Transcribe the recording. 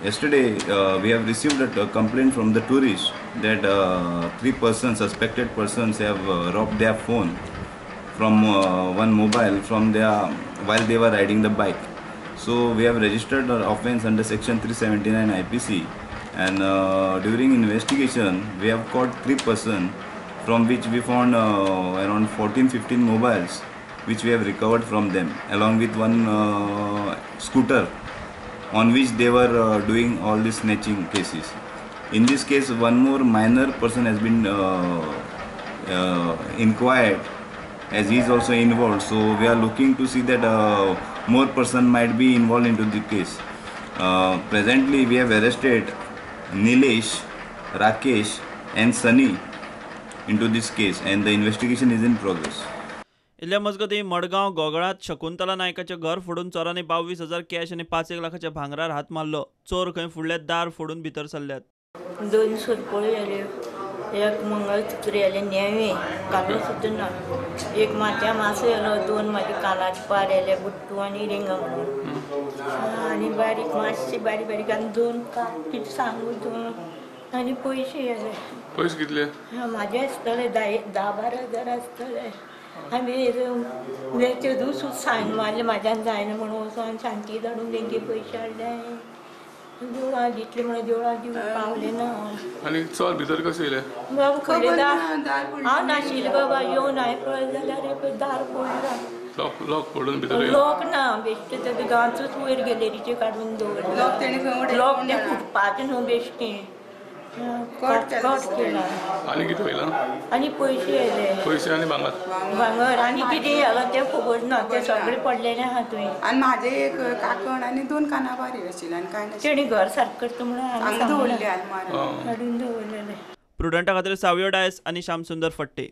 Yesterday we have received a complaint from the tourists that three persons, suspected persons, have robbed their phone from one mobile from their while they were riding the bike. So we have registered an offence under section 379 IPC, and during investigation we have caught three persons, from which we found around 14-15 mobiles which we have recovered from them, along with one scooter on which they were doing all these snatching cases. In this case, one more minor person has been inquired, as he is also involved. So we are looking to see that more person might be involved into the case. Presently, we have arrested Nilesh, Rakesh and Sunny into this case, and the investigation is in progress. इतल्या मजगतीं मडगांव गोगळांत शकुंतला नायकाचें घर फोडून चोरांनी 22,000 cash आनी 5 लाखाच्या भांगरार हात मारलो. चोर खंय फुडले दार फोडून भितर सरल्यात. 2 सुरपोळी जाल्यो, एक मंगळसूत्र जालें नेवें घालून सुद्दां ना, एक माथ्या मासो जालो, 2 म्हाज्या कानाचे पार जाले, बुट्टू आनी रिंगां म्हणून, आनी बारीक मातशें बारीक बारीक आनी 2 काप कितें सांगू तूं, आनी पयशे जाले. पयशे कितले? म्हाजे आसतले 10-12 हजार आसतले. आमी ते दुसू सायन मारले म्हाज्यान जायना म्हणून वचोन शांती धाडून तेंचे पयशे हाडले. देवळां दितले म्हणून देवळां दिवंक पावले ना. आनी चोर भितर कशें येयले? बाबा खंय दार हांव नाशिल्लें बाबा, येवन हांवें पळयलें जाल्यार दार पडलां. लॉक पडून भितर लॉक ना, बेश्टें ते गांचूच वयर गॅलरीचेर काडून दवरलें. लॉक तें फुटपाचें न्हू, बेश्टें कट केला. आनी कितें वयलां? आनी पयशे येयले. पयशे आनी भांगर? भांगर आनी कितें जालां तें खबर ना, तें सगळें पडलेलें आहा थंय. आनी म्हाजें एक कांकण आनी 2 काना बारी आशिल्लें आनी कांय नाशिल्लें. तेणी घर सारकें करता म्हणून हांगा दवरलें, आलमार हाडून दवरलेलें. प्रुडंटा खातीर सावियो डायस आनी श्यामसुंदर फट्टे.